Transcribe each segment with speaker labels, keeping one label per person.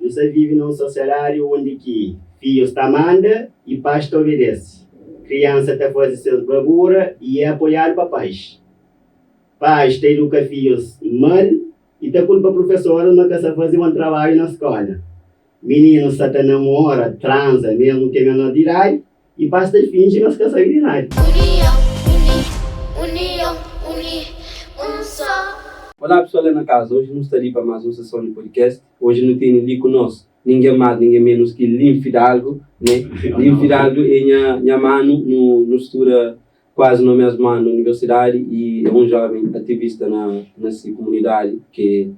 Speaker 1: Nu sta vive na un sosiadadi undi ki fidjus ta manda i pais ta obedese. Kriansa ta faze ses brabura i é apoiadu pa pais. Pais ta iduka fidjus mal i ta kulpa prufesoris ma ka sta faze bon trabadju na skóla. Mininus sta ta namora, tranza, mésmu ki é menor di idadi i pais ta finji ma es ka sabe di nada.
Speaker 2: Union, uni, union, uni, un só.
Speaker 3: Olá pessoal lá na casa, hoje nu sta li pa más um sessão de podcast. Hoje nu tene li ku nós ninguém mais, ninguém menos ki Lin Fidalgo, né? Lin Fidalgo é nha, nha mano, nu, nu studa quase no mesmo ano na universidade e é um jovem ativista na, na si comunidade, que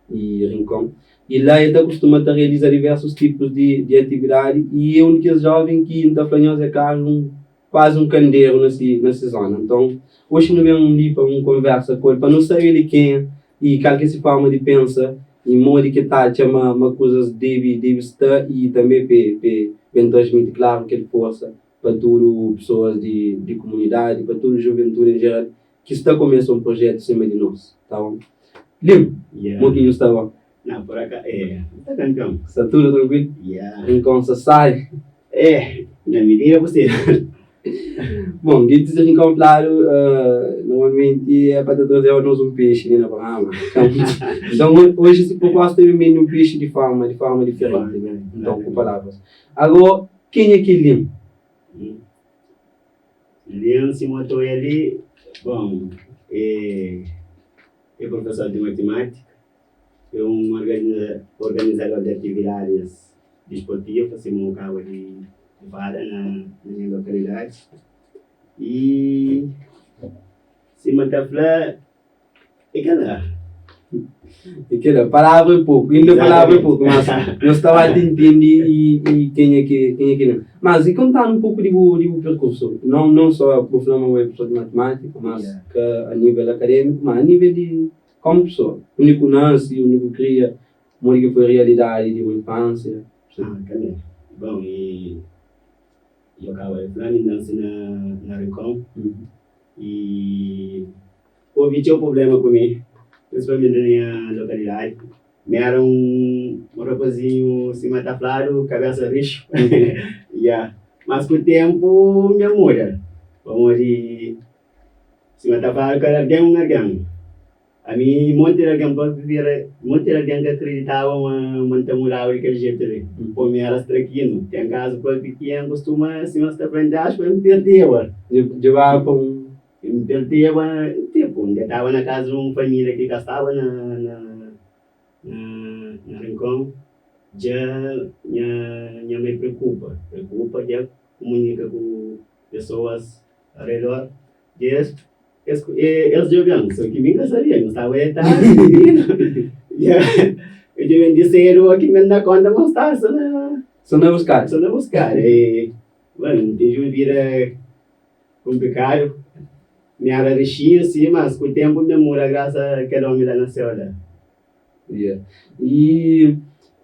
Speaker 3: é Rincon. E lá el ta costuma ta realiza diversos tipos de, de atividade e é um daqueles jovens que N ta fla nhos é claro um quase um candeiro na si, na si zona. Então, hoje nu ben li pa um conversa ku el, pa nu sabe el é kenha e kal ki é si forma di pensa e modi ki el ta atxa ma, ma kuzas debe, debe sta e tanbe pe, pe ben transmiti claro kel forsa pa tudu pesoas di, di komunidadi, pa tudu juventude em geral ki sta kumesa un projetu sima di nos. Tá bon? Lim,
Speaker 1: Yeah.
Speaker 3: mo ki nhu sta bon?
Speaker 1: Não, por acaso, é, tá campeão.
Speaker 3: Sta tudu trankuilu?
Speaker 1: Yeah.
Speaker 3: Rincon sta sabi?
Speaker 1: É, na medida possível.
Speaker 3: Bom, gentis di Rincon fladu, uh, normalmenti é pa ta trazeba nos un pexi li na programa. Então, então hoje esse proposta é ben un pexi di forma, di forma diferenti, né? Então, ku palavras. Agora, kenha ki é Lim?
Speaker 1: Leon se motor ali, bom, é, é professor de matemática, é um organiza, organizador de atividades desportivas, assim como acaba de, de falar na, na minha localidade. E se me fla, é que lá.
Speaker 3: É kel palavra é pouco, ainda palavra é pouco, mas nós estava a te entender e, e quem é que quem é que não. Mas e contar um pouco de bu, de bu percurso, não não só por falar uma professor de matemática, mas
Speaker 1: Yeah.
Speaker 3: que a nível acadêmico, mas a nível de como pessoa, único nasce, único cria, como que foi a realidade de uma infância.
Speaker 1: Ah, também. Bom, e eu acabo de falar, nasci na, na Rincon.
Speaker 3: Uhum.
Speaker 1: E houve tinha um problema comigo, principalmente na minha localidade. Me era um, um rapazinho, se mata flado, cabeça rixo. Yeah. Mas com o tempo me muda. Vamos de se mata flado, cada alguém um alguém. A mim, um monte de alguém para viver, um monte de alguém que acreditava uma uma mudava daquele jeito ali. Pô, me era traquino. Tem caso para pequeno, costuma, se nós está frente aspas, me perdeu.
Speaker 3: Llevava para um
Speaker 1: Me perdeu, tipo, ainda estava na casa de uma família que gastava na, na, na, na Rincon. Já minha, minha mãe preocupa, preocupa, já comunica com pessoas ao redor. E eles, eles, eles jogando, só que nunca sabia, não estava aí, tá? Yeah. Eu tive de cedo aqui me dá conta, mas estava só na,
Speaker 3: só na buscar.
Speaker 1: só na buscar. E, bueno, tive uma vida complicado. Me era richinho, assim, mas com o tempo me muda, graças àquele homem lá nasceu lá.
Speaker 3: Yeah. E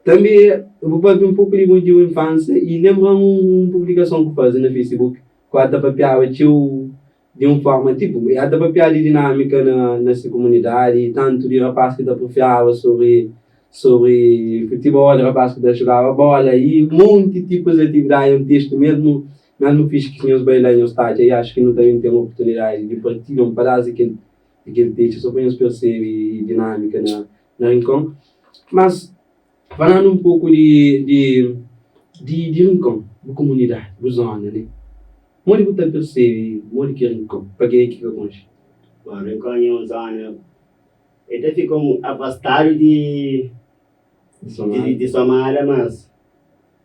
Speaker 3: também eu vou falar um pouco de de uma infância e lembro uma publicação que fazia no Facebook, que ela papiava tio de uma forma tipo, ela papiava de dinâmica na nessa comunidade, tanto de rapaz que aprofiava sobre sobre futebol, rapaz que jogava bola e um monte de tipos de atividade, um texto mesmo, mesmo fiz que tinha os bailinhos estádio, e acho que não também tem uma oportunidade de partilhar um pedaço daquele daquele texto, só para nos perceber dinâmica na na Rincon. Mas falando um pouco de de de, de Rincon, de comunidade, de zona, né? Onde você percebe, onde que é Rincon? Para quem é que fica longe?
Speaker 1: Bom, Rincon é uma zona, ele ficou afastado de, de, de Somália, mas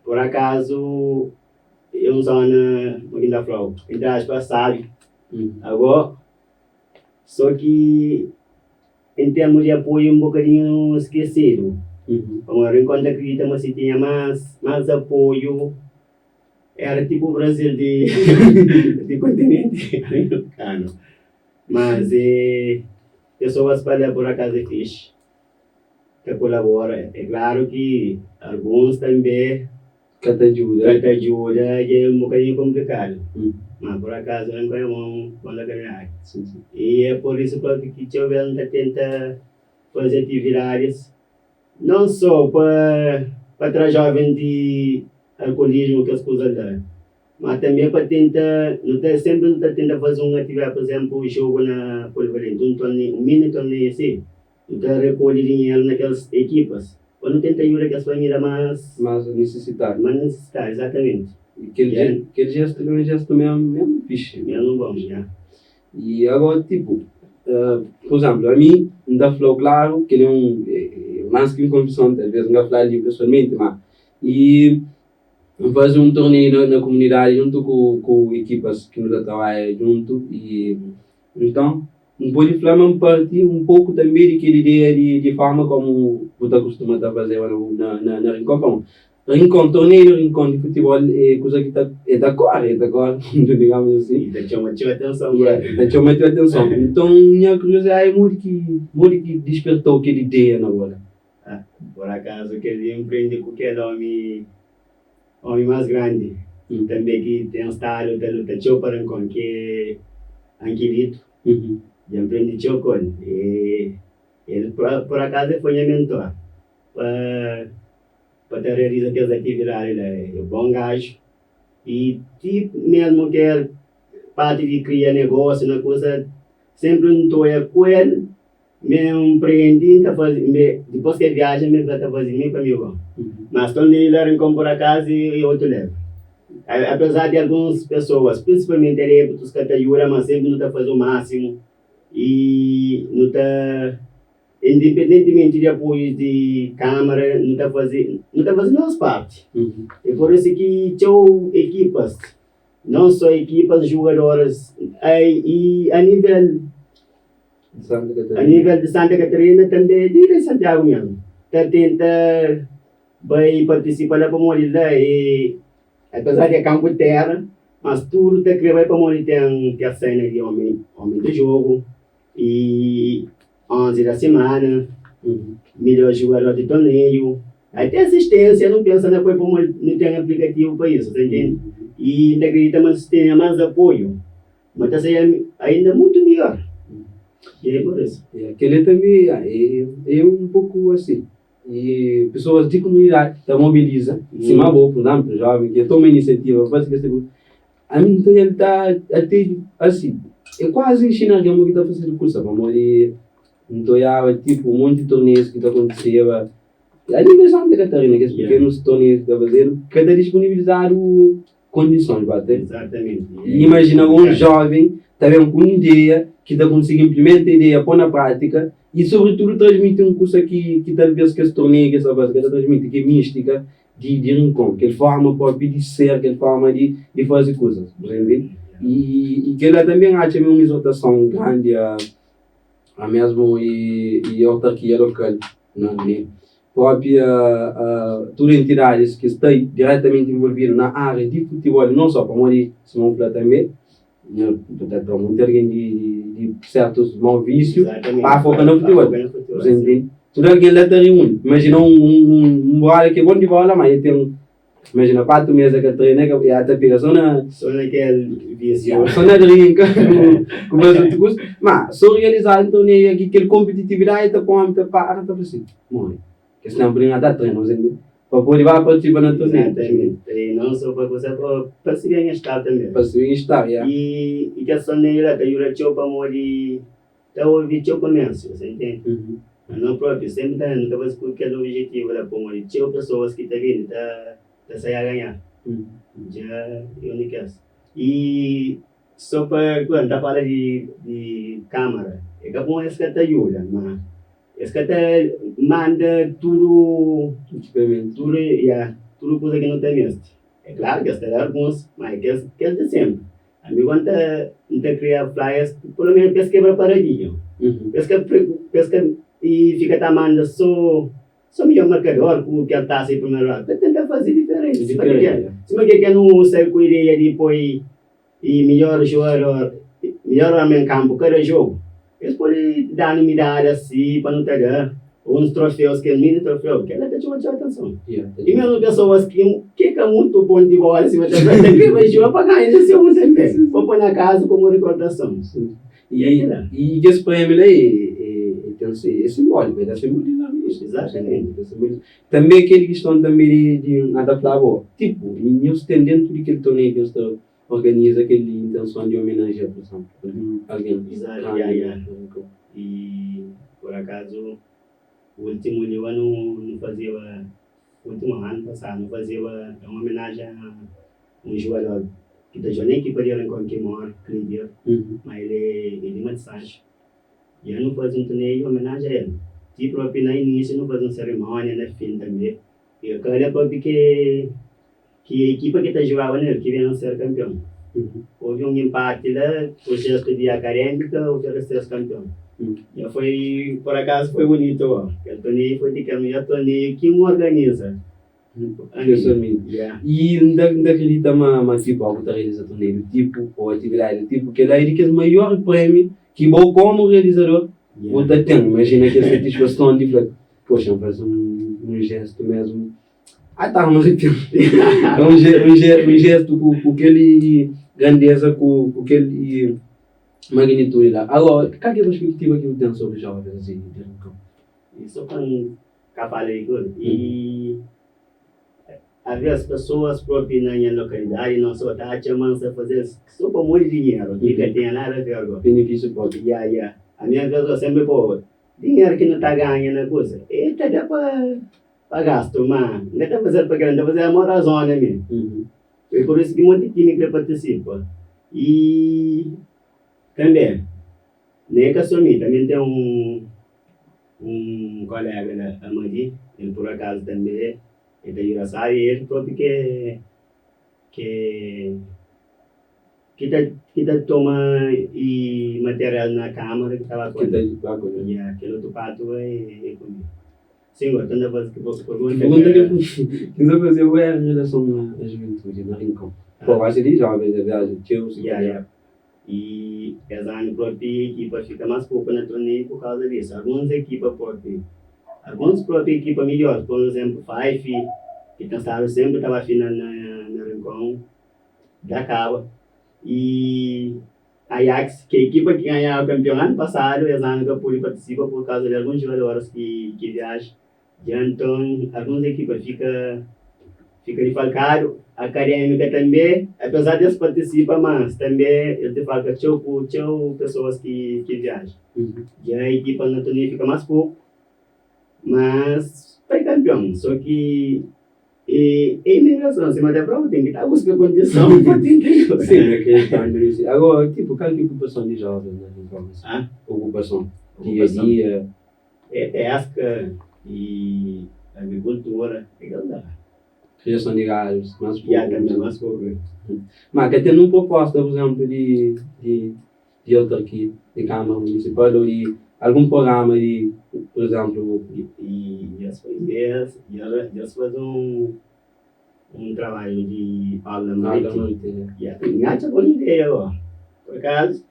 Speaker 1: por acaso é uma zona, como ainda falou, entre aspas, sabe.
Speaker 3: Hum.
Speaker 1: Agora, só que em termos de apoio um bocadinho esquecido.
Speaker 3: Uhum.
Speaker 1: Como Rincon acredita, mas se tinha mais, mais apoio, era tipo o Brasil de, de continente americano. Mas eh, pessoas para por acaso é fixe, que colabora. É claro que alguns também
Speaker 3: Que te ajuda.
Speaker 1: que te ajuda, é um bocadinho complicado.
Speaker 3: Hum.
Speaker 1: Mas por acaso não é um bom localidade.
Speaker 3: Sim, sim.
Speaker 1: E é por isso que que o tenta fazer atividades, não só para pa tra joven di alkolismu kes kuza la, ma tanbe pa tenta nu ta senpri nu ta tenta faze un atividadi, pur izenplu jogu na polivalenti, un torneiu, un mini torneiu asi, nu ta rekolhe dinheru na kes ekipas pa nu tenta ajuda kes família más
Speaker 3: Más nisisitadu.
Speaker 1: Más nisisitadu, izatamenti.
Speaker 3: I kel kel jestu li é un jestu mesmu mesmu fixi.
Speaker 1: Mesmu bon, ya.
Speaker 3: I agora tipo, pur izemplu, ami N ta fla-u klaru kel-li é un é más ki un konfison, talvês N ka fla li pesoalmenti, má i N faze un torneiu na na komunidadi djuntu ku ku ekipas ki nu ta trabadja djuntu i nton N pode fla ma N parti un poku tanbe di kel ideia di di forma komu bu ta kustuma ta fazeba na na na Rincon pamodi Rincon, torneiu di Rincon di futibol é kuza ki ta é ta kore, é ta kore mundu digamos assim.
Speaker 1: E ta txoma txeu atenson.
Speaker 3: Yeah, ta txoma txeu atenson. Nton nha kuriosidadi é modi ki modi ki dispertou kel ideia na bo la?
Speaker 1: Ah, por akazu kel dia N prende ku kel omi omi más grandi tanbe ki ten stadu ta luta txeu pa Rincon ki é Ankilito. Dja N prende txeu ku el. E el por akazu el foi nha mentor pa Pa ta realiza kes atividadi la é bon gaju i ti mesmu kel parti di kria negósiu na kusa senpri N ta oia ku el mi N prendi N ta faze mi dipôs ki el viaja mi ta faze mi pa mi gó mas torneiu la rinkon pur akazu é otu level apezar di alguns pesoas prinsipalmenti adeptus ka ta ajuda ma senpri nu ta faze u másimu i nu ta Independentimenti di apoius di Câmara, nu ta faze, nu ta faze nos parti. É por isu ki txeu ekipas, non só ekipas, jugadoris, i a nivel, a nivel di Santa Catarina tanbe, di di Santiago mesmu, ta tenta bai partisipa la pamodi la é, apezar di é kanpu di tera, mas tudu ta kre bai pamodi ten kel sena di omi, omi di jogu. E 11 da semana, midjor jugador di torneiu, até asistência nu pensa na poi pamodi nu ten aplikativu pa isu, ta intende? E N ta akredita ma si tenha más apoiu, ma ta sai ainda mutu midjor. E é por isu.
Speaker 3: Kel-li tanbe é un poku asi, e pesoas di komunidadi ta mobiliza, sima bo, pur izénplu, jóven ki toma inisiativa pa fase kes tipu. Ami nton el ta ate asi, é kuazi inxina algen mo ki ta fasedu kusa, pamodi N ta oiaba tipu un monti torneius ki ta kontiseba la di na Santa Katarina, kes pikenus torneius ki ta fazedu, ka ta disponibilizadu kondisons ba ta imajina un joven ta ben ku un ideia ki ta konsigi inplimenta ideia, po na pratika i sobritudu transmiti un kusa ki ki talves kes torneiu ki es ta fase ka ta transmiti, ki é mistika di di rinkon, kel forma propi di ser, kel forma di di faze kuzas, bu ta intende? I i kela tanbe N atxa ma é un izortason grandi a a mesmu i i autarkia lokal na ne propi a a tudu entidadis ki sta diretamenti involvidu na aria di futibol i non so, pamodi sima bu fla tanbe nha bu ta tra monti algen di di sertus mau visiu pa foka na futibol, bu ta intende? Tudu algen la ta riuni. Imajina un un un brother ki é bon di bola ma el ten imajina 4 mes el ka trena el ka el ta pega so na
Speaker 1: So na kel visiu.
Speaker 3: So na drinka ku fasi otu kusa. Ma so realizadu nton ne ki kel kompetitividadi ta poi omi ta para ta fla sin, moi kes tempu li N ta trena bu ta intende? Pa pode ba partisipa na torneiu.
Speaker 1: Exatamente. E não só pa kusa pa pa se bem estar também.
Speaker 3: Pa se bem estar, ya.
Speaker 1: E e kel torneiu la ta djuda txeu pamodi ta obi txeu komérsiu, você entende? Mas nós próprios sempre ta nu ta faze ku kel objetivu la pamodi txeu pesoas ki ta bini ta ta sai a ganhar. Dja é un di kes. E só pa N ta fala di di kamara, é ka bon es ka ta djuda, ma es ka ta manda tudu
Speaker 3: Ekipamentu.
Speaker 1: tudu ya tudu kuza ki nu ta meste. É klaru ki es ta da alguns, ma é kes kes di senpri. Ami quando ta N ta kria flyers pelo menos pa es kebra paradigma, pa es ka pa es ka e fika ta manda so so midjor markador ku kel tasa di primeru lugar, pa tenta faze diferenti. Sima ke ke sima ke ke nu sai ku ideia di poi e midjor jugador midjor omi en kampu kada jogu, es pode danu midalha si pa nu ta da. Uns trofeus, kel mini trofeu, kel-la ta txoma txeu atenson. I mesmu pesoas ki ki ka mutu bon di bola, sima ta fla, ta kre bai juga pa ganha na seu tanbe, pa poi na kaza komu rikordason.
Speaker 3: I, i kes prêmiu la é, é, é, ten se, é simbóliku, é ta simbolizaba. simbolismo.
Speaker 1: Exatamente.
Speaker 3: Tem simbolismo. Tanbê kel kiston tanbê di di N ta fla bo, tipu, nhos ten dentu di kel torneiu ki nhos ta organiza kel intenson di omenajia, pur izénplu, algen
Speaker 1: Exato,
Speaker 3: grandi
Speaker 1: ya, ya.
Speaker 3: na Rincon.
Speaker 1: E por acaso último li nu nu fazeba último ano pasado nu fazeba un homenagem a un jogador ki ta joga na ekipa di Rincon ki mora, Clidir, ma el é di Matisanxo. E nu faze un torneio em homenagem a el. Ti propi na início nu faze un cerimónia, na fim tanbê. E kela propi ke ki ekipa ki ta jugaba nel ki ben ser kampion. Houve un empate la, o gesto di Académica oferece-s kampion. E foi, por acaso foi bonito, ó. Kel torneio foi di kel melhor torneio ki un organiza.
Speaker 3: Pessoalmente.
Speaker 1: Yeah.
Speaker 3: E N ta, N ta akredita ma, ma tipo, algo ta realiza torneio do tipo, ou atividade do tipo, kel-la é di kes maior prémiu ki bo komu realizador bo
Speaker 1: Yeah.
Speaker 3: ta ten. Imajina kel satisfason di fla, poxa, N faze un, un jestu mesmu. Ai ta, N arrepiu. É un je, un je, un jestu ku, ku kel grandeza, ku, ku kel magnitude la. Agora, kal ki é perspektiva ki bu ten sobri jovens di, di Rincon?
Speaker 1: E so pa N ka fala di tudu. E alvês pesoas propi na nha lokalidadi não só ta atxa ma N sta faze-l so pamodi dinheru, ki ka ten nada a ver ku.
Speaker 3: Benefísiu propi.
Speaker 1: Ya, ya. Ami alvês eu senpri pô, dinheru ki nu ta ganha na kuza, e ta da pa pa gastu, ma N ka ta faze-l pa kel-la, N ta faze-l amor a zona mi. E pur isu ki monti timi kre partisipa. E tanbe, nen ka so mi, tanbe N ten un. Un kolega la, Amadi, el pur akazu tanbe el ta djuda sabi, el propi ke ke ki ta ki ta toma i material na kamara ki ta ba ku
Speaker 3: Ki ta
Speaker 1: el.
Speaker 3: ba ku el.
Speaker 1: Ya, kel otu patu é ku mi. Sim, gosi ta faze ki pergunta
Speaker 3: Pergunta
Speaker 1: ka.
Speaker 3: ki N ta faze-bu éra en relason a juventudi na Rincon. Pô, gosi di jovens dja viaja txeu, si
Speaker 1: Ya,
Speaker 3: kalhar.
Speaker 1: ya. E es anu propi ekipa fika mas poku na torneiu pur kauza disu. Alguns ekipa propi, alguns propi ekipa midjor, pur izemplu Fife, ki ten stadu sempri ta ba final na na Rincon, dja kaba. E Ajax, ki é ekipa ki ganhaba kampion anu pasadu, es anu ka pudi partisipa pur kauza di alguns jugadoris ki ki viaja. Dja nton, alguns ekipa fika fika difalkadu, Akadémika tanbe, apezar di es partisipa, mas tanbe es difalka txeu ku txeu pesoas ki ki viaja. Dja ekipas na torneiu fika más poku, mas bai kanpion. So ki e e imigrason, sima ta fla, bu ten ki ta buska kondison pa tenta
Speaker 3: Sim, é que tá nisso. Agora, tipo, qual que é a ocupação de jovens na Rincon?
Speaker 1: Ah?
Speaker 3: Ocupação. Dia a dia.
Speaker 1: É peska e agrikultura, é kel la.
Speaker 3: Kriason di gadus, más poku.
Speaker 1: Ya, tanbe más poku.
Speaker 3: Ma ka ten un proposta, pur izénplu, di di di autarkia, di Kámara Munisipal ô di algun programa di, pur izénplu.
Speaker 1: E dja-s faze, dja-s faze un un trabadju di aula noiti. Ya, N atxa bon ideia bo. Pur akazu.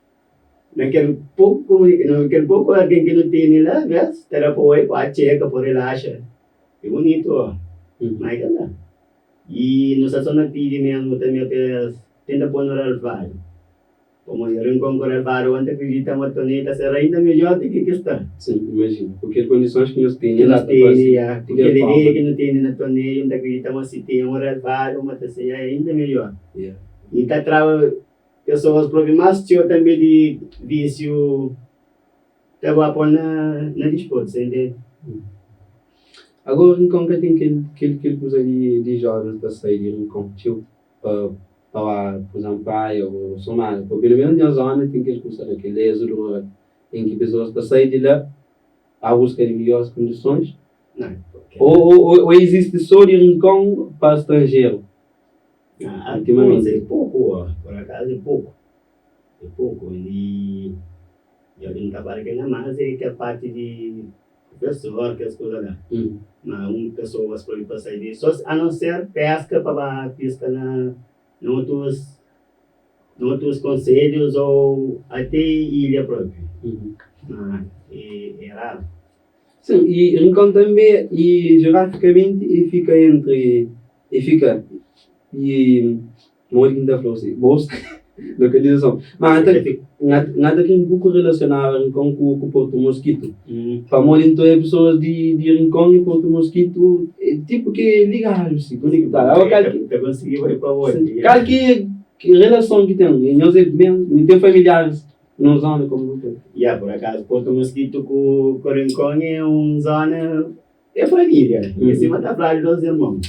Speaker 1: Na kel poku na kel poku algen ki nu tene la, ves ta da pa oi pa txeka, pa relaxa. É bunitu ó, ma é kel-la. I nu sta so na pidi mesmu tanbe pa es tenta pô nu relvadu. Pamodi rinkon ku relvadu ondi ta kridita ma torneiu ta ser ainda midjor di ki ki sta.
Speaker 3: Sim, imajina. Ku kel kondisons ki nhos tene
Speaker 1: Ki
Speaker 3: la
Speaker 1: nos
Speaker 3: ta fase
Speaker 1: tene, ya.
Speaker 3: di
Speaker 1: Ku
Speaker 3: kel
Speaker 1: kel ideia
Speaker 3: forma.
Speaker 1: ki nu tene na torneiu, N ta kridita ma si ten un relvadu ma ta ser ainda midjor.
Speaker 3: Ya.
Speaker 1: I ta traba Pesoas propi más txeu tanbe di vísiu ta ba pô na na disportu, sa intende?
Speaker 3: Agora Rincon ka ten kel kel kel kuza di di jovens ta sai di Rincon txeu pa pa ba pur izemplu praia o Somada, pa pelo menos nha zona ten kel kusa la kel êxodo rural em ki pesoas ta sai di la a buska di midjores kondisons o o o existe so di Rincon pa stranjeru?
Speaker 1: Ah, ultimamente é pouco, ó. Por acaso é pouco. É pouco. E e alguém tá para que na mais é que a parte de professor, que as coisas lá. Mas um pessoas pode passar de só a não ser pesca para pesca na na outros na outros conselhos ou até ilha própria. Mas é, é raro.
Speaker 3: Sim, e Rincon tanbe e geograficamente e fika entre e fika e modi ki N ta fla-u si bo Lokalizason. Ma N ta N ta kre un poku relasionaba Rincon ku ku Porto Mosquito. Pamodi N ta oja pesoas di di Rincon i Porto Mosquito é tipu ki ligadu si, konektadu. Awa kal ki.
Speaker 1: Ta konsigi bai pa otu.
Speaker 3: Kal ki relason ki ten? Nhos é mesmu, ten familiaris na zona komu bu fla?
Speaker 1: Ya, por akazu Porto Mosquito ku ku Rincon é un zona É família, é sima ta fladu dos irmon.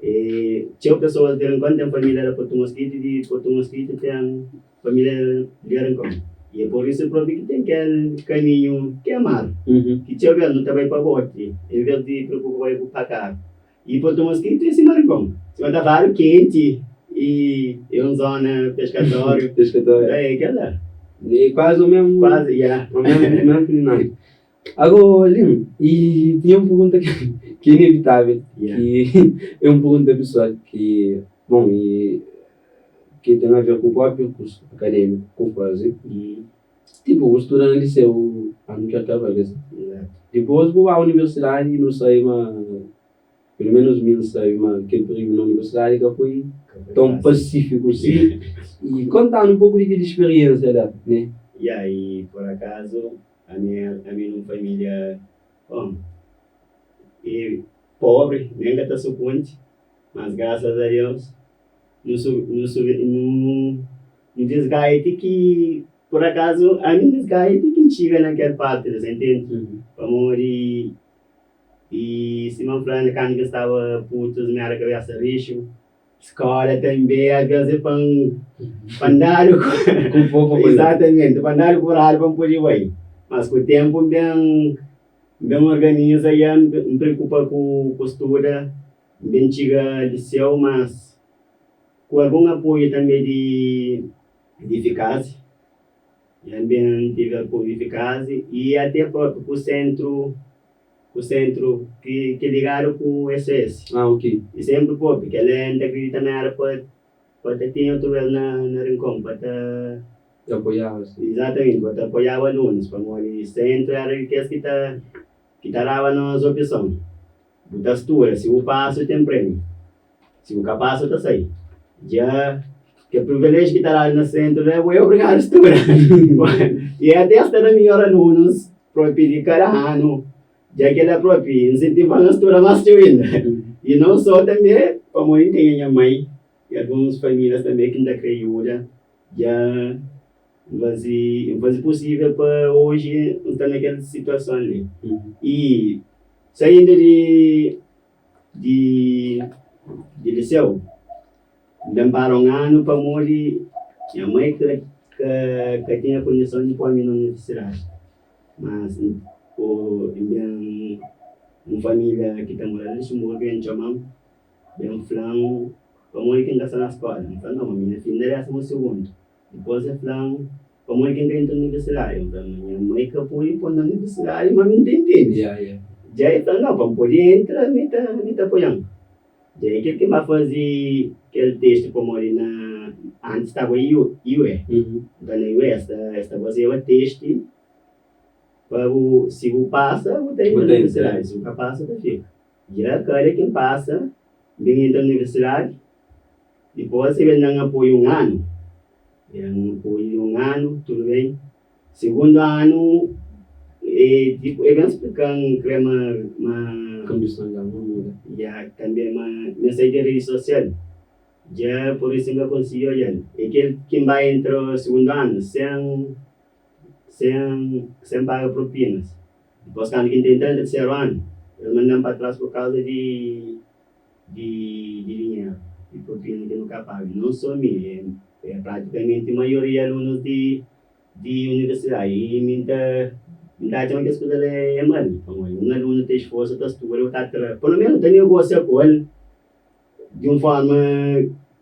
Speaker 1: E txeu pesoas di Rincon ten família la Porto Mosquito i di Porto Mosquito ten família di Rincon. I é pur isu propi ki ten kel kaminhu ki é mar, ki txeu bes nu ta bai pa boti en ves di preokupa bai pa karu. I Porto Mosquito é sima Rincon, sima ta fladu kenti i é un zona peskatóriu.
Speaker 3: Peskatóriu.
Speaker 1: É kel-la.
Speaker 3: É kuazi o mesmu.
Speaker 1: Kuazi, ya.
Speaker 3: O mesmu kulinária. Agora, Lin, e tinha un pergunta ki é inevitável, ki é un pergunta pesoal, ki, bon, e ki ten a ver ku própi perkursu akadémiku ku faze. Tipu, bu studa na liseu anu ki akaba, kes. Dipôs bu ba universidadi i nu sai ma, pelu menus mi N sabe ma kel períodu na universidadi ka foi tãu pasífiku si. I konta-nu un poku di kel spiriénsia la, ne?
Speaker 1: Ya, i por akazu Ami ami nun familia bom e pobre nem ka ta sukunti mas graças a Deus nu su nu su nu nu disgaia ti ki por acaso ami disgaia ti ki N txiga na kel parti la sa intende pamodi i sima N fla kandu ki N staba putus mi era kabesa rixu. Skola tanbe às ves é pa N pa N dadu Exatamente, pa N dadu kuradu pa N pode bai. Mas ku tenpu N ben N ben organiza ya N preokupa ku ku studa, N ben txiga liseu mas ku algun apoiu tanbe di di Fikasi. Ya N ben tive apoiu di Fikasi i ate propi ku sentru. Ku sentru ki ki ligadu ku SOS.
Speaker 3: Ah, ok.
Speaker 1: I sempri popi kel-la N ta kridita ma éra pa pa ta tinha otu bes na na Rincon pa ta.
Speaker 3: Apoiaba si.
Speaker 1: Izatamenti, pa ta apoiaba alunus pamodi sentru éra di kes ki ta ki ta daba nos opison. Bu ta studa, si bu pasa bu ten prêmiu, si bu ka pasa bu ta sai. Dja kel privilejiu ki ta dadu na sentru la bu é obrigadu studa. I ate es ta da midjor alunus propi di kada anu, dja kel-la propi insentiva-nu studa más txeu inda. I non sô tanbê pamodi N tinha nha mai i alguns famílias tanbê ki N ta krê juda, dja N faze N faze pusível pa oji N sta na kel situason li. I saindu di di di liseu, N ben para un anu pamodi nha mai ka ka ka tinha kondison di poi-mi na universidadi. Mas N ben un familia ki ta mora na Luxemburgo ben txoma-m, ben fla-m pamodi ki N ka sta na skola. N fla, no, ma mi nha fidju na désimu sigundu. Dipôs el fla-m pamodi ki N ka entra na universidadi. N fla, ma nha mai ka pode pô-m na universidadi, ma mi N ta intende. Dja el fla, no, pa N pode entra, mi ta mi ta apoia-m. Dja é kel ki N ba faze kel testi pamodi na antis staba IUE. Nton na IUE es ta es ta fazeba testi pa bu si bu pasa bu ta entra na universidadi, si bu ka pasa bu ta fika. Dja kada ki N pasa N ben entra na universidadi, dipôs el ben da-m apoiu un anu. El da-m apoiu un anu, tudu ben. Sigundu anu, e tipo, e ben splika-m kre ma, ma.
Speaker 3: Kondison dja muda.
Speaker 1: Ya, tanbe ma mi sai di redi sosial, dja pur isu N ka konsigi odja-l. E kel ki N bai entra sigundu anu sen, sen, sen paga propinas. Dipôs kantu ki N ta entra na terseru anu, el manda-m pa tras pur kauza di, di, di dinheru, di propina ki nu ka paga. Non so mi, e, e pratikamenti maioria alunus di. Di universidadi i mi N ta N ta atxa ma kes kuza la é mal pamodi un alunu ta isforsa ta studa u ta tra pelu menu ta negosia ku el di un forma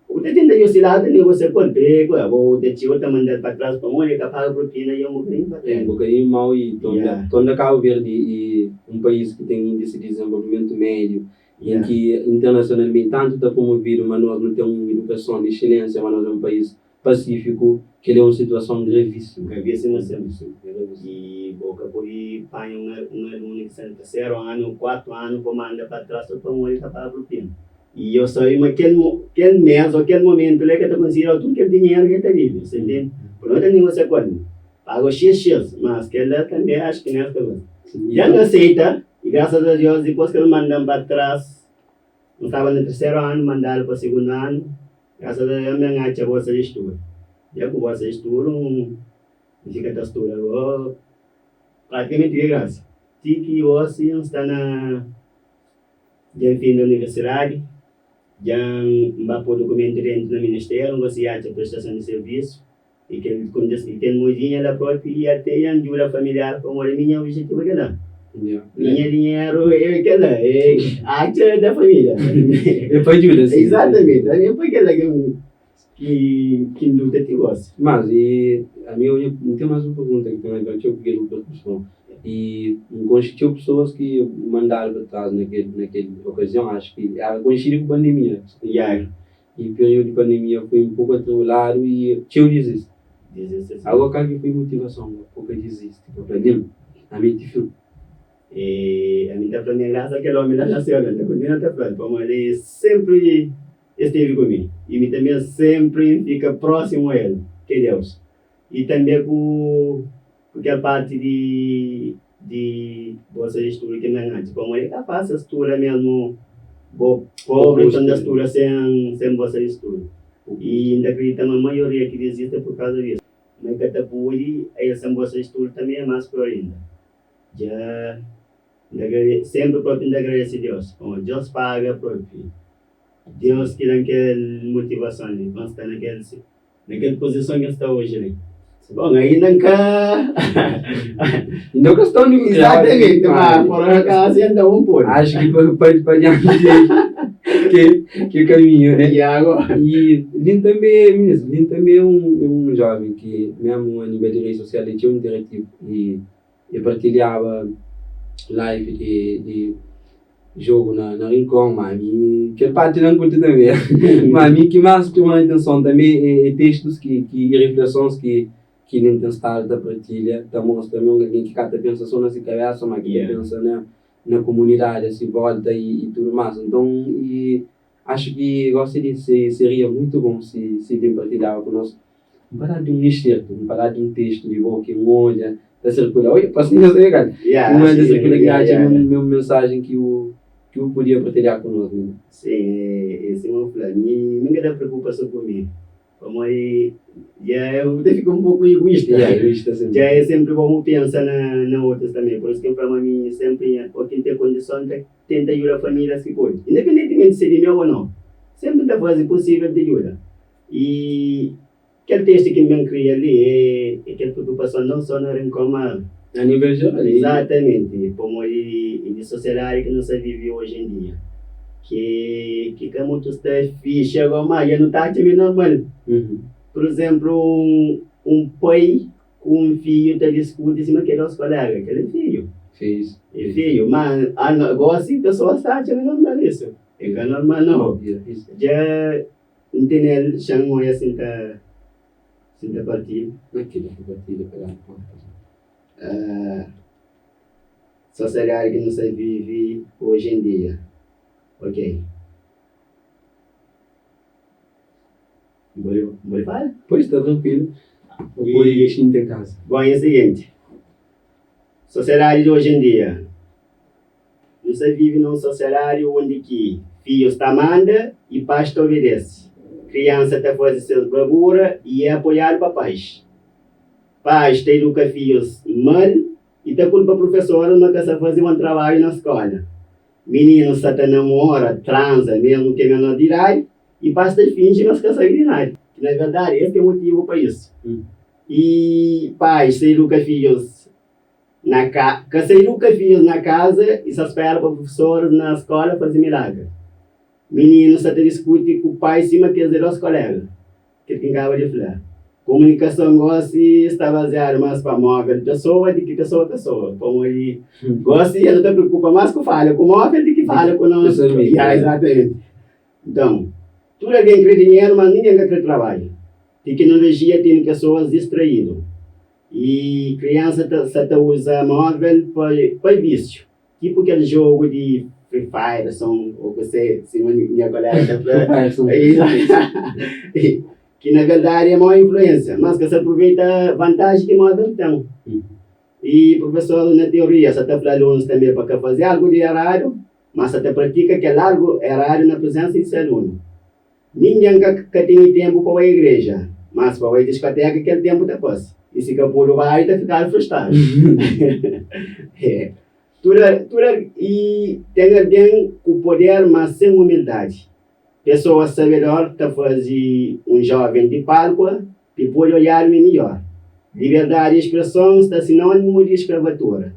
Speaker 1: u ta tenta djosiladu ta negosia ku el pa e ku abo u ta txiga u ta manda-l pa tras pamodi el ka paga propina i é un bokadinhu pa
Speaker 3: É un bokadinhu mau i torna torna Kabu Verdi i un país ki ten índisi di dizenvolvimentu médiu en ki internasionalmenti tantu ta promovidu ma nos nu ten un idukason di exselensia ma nos é un país Pasífiku, kel é un situason gravísimu.
Speaker 1: Gravísimu sin. I bo ka pode panha un un alunu ki sta na terseru anu, kuartu anu, bo manda pa tras so pamodi el ka paga propina. I yo sabe ma kel kel mes o kel momentu la el ka ta konsidera tudu kel dinheru ki el ta debe, sa ntende? Pur el ta negosia ku el, paga xis xis, mas kel-la tanbe axu ki nes ka gosta. Dja N aseita i grasas a Dios dipôs ki el manda-m pa tras, N staba na terseru anu, mandadu pa sigundu anu, grasas a Deus N ben atxa bolsa di studu. Dja ku bolsa di studu N fika ta studa go pratikamenti di grasa. Ti ki gosi N sta na dja N finda universidadi, dja N ba poi dukumentu dentu na ministériu, N konsigi atxa prestason di sirvisu i kel i ten mudinha la propi i ate dja N djuda familiar pamodi mi nha objetivu é kel-la. Nha dinheru é kel-la, é atxa da família.
Speaker 3: É pa djuda, sim.
Speaker 1: Exatamente, ami é pa kel-la ki N ki N luta ti gosi.
Speaker 3: Mas e ami eu N ten mais un pergunta ki ten a ver txeu ku kel reperkuson. E N konxe txeu pesoas ki mandadu pa tras na kel na kel okazion, acho ki era konxidu ku pandemia.
Speaker 1: Ya.
Speaker 3: E períodu di pandemia foi un poku atribuladu e txeu dizisti.
Speaker 1: Dizisti sim.
Speaker 3: Agora kal ki foi motivason pa ka dizisti, pa fla nen ami ti fin?
Speaker 1: E ami ta fla nha grasa kel omi la na séu la, N ta kontinua ta fla-l pamodi el sempri esteve ku mi i mi tanbe sempri N fika prósimu a el, ki é Deus. I tanbe ku ku kel parti di di bolsa di studu ki N ben atxa, pamodi é ka fásil studa mésmu bo pobri ta anda studa sen sen bolsa di studu. I N ta kridita ma maioria ki dizisti é pur kauza disu. Ma e ka ta pudi, el sen bolsa di studu tanbe é más pior inda. Dja N ta agrade senpri propi N ta agradese Deus, pamodi Deus paga propi. Deus ki da-m kel motivason li pa N sta na kel na kel pozison ki N sta oji li. Bon, ainda N ka.
Speaker 3: Inda ka sta undi bu kre.
Speaker 1: Exatamente, ma por acaso N ta un pode.
Speaker 3: Acho ki pa pa pa dianti ke ke kaminhu, né?
Speaker 1: E agora?
Speaker 3: E Lin tanbe, minis, Lin tanbe é un é un joven ki mesmu a nível di redi sosial é txeu interativu e E partilhaba live di di jogo na na Rincon, ma ami kel parti la N kurti tanbe. Ma ami ki mas txoma atenson tanbe é é testus ki ki i riflesons ki ki N ten stadu ta partilha, ta mostra ma é un algen ki ka ta pensa so na si kabesa, ma ki ta pensa na na kumunidadi a si volta i i tudu mas. Nton i axu ki gosi di se seria muitu bon si si ben partilhaba ku nos Un padas di un exertu, un padas di un testu di bo ki N odja ta sirkula. Oi, pa sinhor sabe kal.
Speaker 1: Yeah,
Speaker 3: Un odja ta
Speaker 1: sim,
Speaker 3: sirkula ki
Speaker 1: yeah,
Speaker 3: atxa
Speaker 1: yeah,
Speaker 3: mesmu
Speaker 1: yeah.
Speaker 3: mesmu mensajen ki bu ki bu podia partilha ku nos li.
Speaker 1: Sim, é sima bu fla, mi mi ka ta preokupa so ku mi, pamodi dja eu ta fika un poku iguista.
Speaker 3: Yeah, egoísta sim.
Speaker 1: Dja é sempri bom bu pensa na na otus tanbe, por isu ki N fla ma mi sempri nha o ki N ten kondison N ta tenta djuda familias ki pode, independentimenti si é di meu o nau, sempri N ta faze pusível di djuda. I kel testu ki N ben kria li é kel preokupason non só na Rincon ma.
Speaker 3: A nível jeral.
Speaker 1: Izatamenti, pamodi di sosiedadi ki nu sta vive oji en dia, ki ki ka mutu sta fixe agora ma dja nu ta atxa ma é normal. Pur izénplu, un pai ku un fidju ta diskuti sima ki é dos koléga, kel é fidju. É fidju, ma gósi pesoas ta atxa ma é normal isu. É ka normal nau. Dja N tene el xa-m oia si N ta si N ta partilha.
Speaker 3: Na kila ki partilha pa da-m konta.
Speaker 1: Sosiedadi ki nu sta vive oji en dia. Ok. N pode N pode fala?
Speaker 3: Pois, sta trankuilu. Bu pode xinti en kaza.
Speaker 1: Bon, é siginti, sosiedadi di oji en dia. Nu sta vive na un sosiadadi undi ki fidjus ta manda i pais ta obedese. Kriansa ta faze ses brabura i é apoiadu pa pais. Pais ta iduka fidjus mal i ta kulpa prufesoris ma ka sta faze bon trabadju na skóla. Mininus sta ta namora, tranza, mésmu ki é menor di idadi i pais ta finji ma es ka sabe di nada, ki na verdadi es ki é motivu pa isu. I pais ta iduka fidjus Na ka ka sa iduka fidjus na kaza i sa spera pa prufesoris na skola faze milagri. Mininus sa ta diskuti ku pai sima kes é dos kolega. Kel ki N kaba di fla. Komunikason gosi sta baziadu mas pa movel pesoa di ki pesoa pesoa. Pamodi gosi el ta preokupa mas ku fala ku movel di ki fala ku nos. Ya, izatamenti. Nton, tudu algen kre dinheru, mas ningen ka kre trabadja. Tekinolojia tene pesoas distraídu. I kriansa ta sa ta uza móvel pa pa vísiu, tipu kel jogu di Free Fire son ou kuse sima nha kolega ta fla ki na verdadi é mau influensia mas ka sa aproveita vantaji ki móvel ten. I profesor na teoria sa ta fla alunus tanbe pa ka faze algu di eradu mas sa ta pratika kel algu eradu na prizensa di se alunu. Ningen ka ka tene tenpu pa bai igreja mas pa bai diskoteka kel tenpu ta pasa i si ka pudu bai ta fikadu frustradu. Tudu tudu i ten algen ku poder, ma sen umildadi. Pesoas sabedor ta faze un joven di palkua pi pode odjadu mi midjor. Liberdadi di spreson sta sinonimu di skravatura.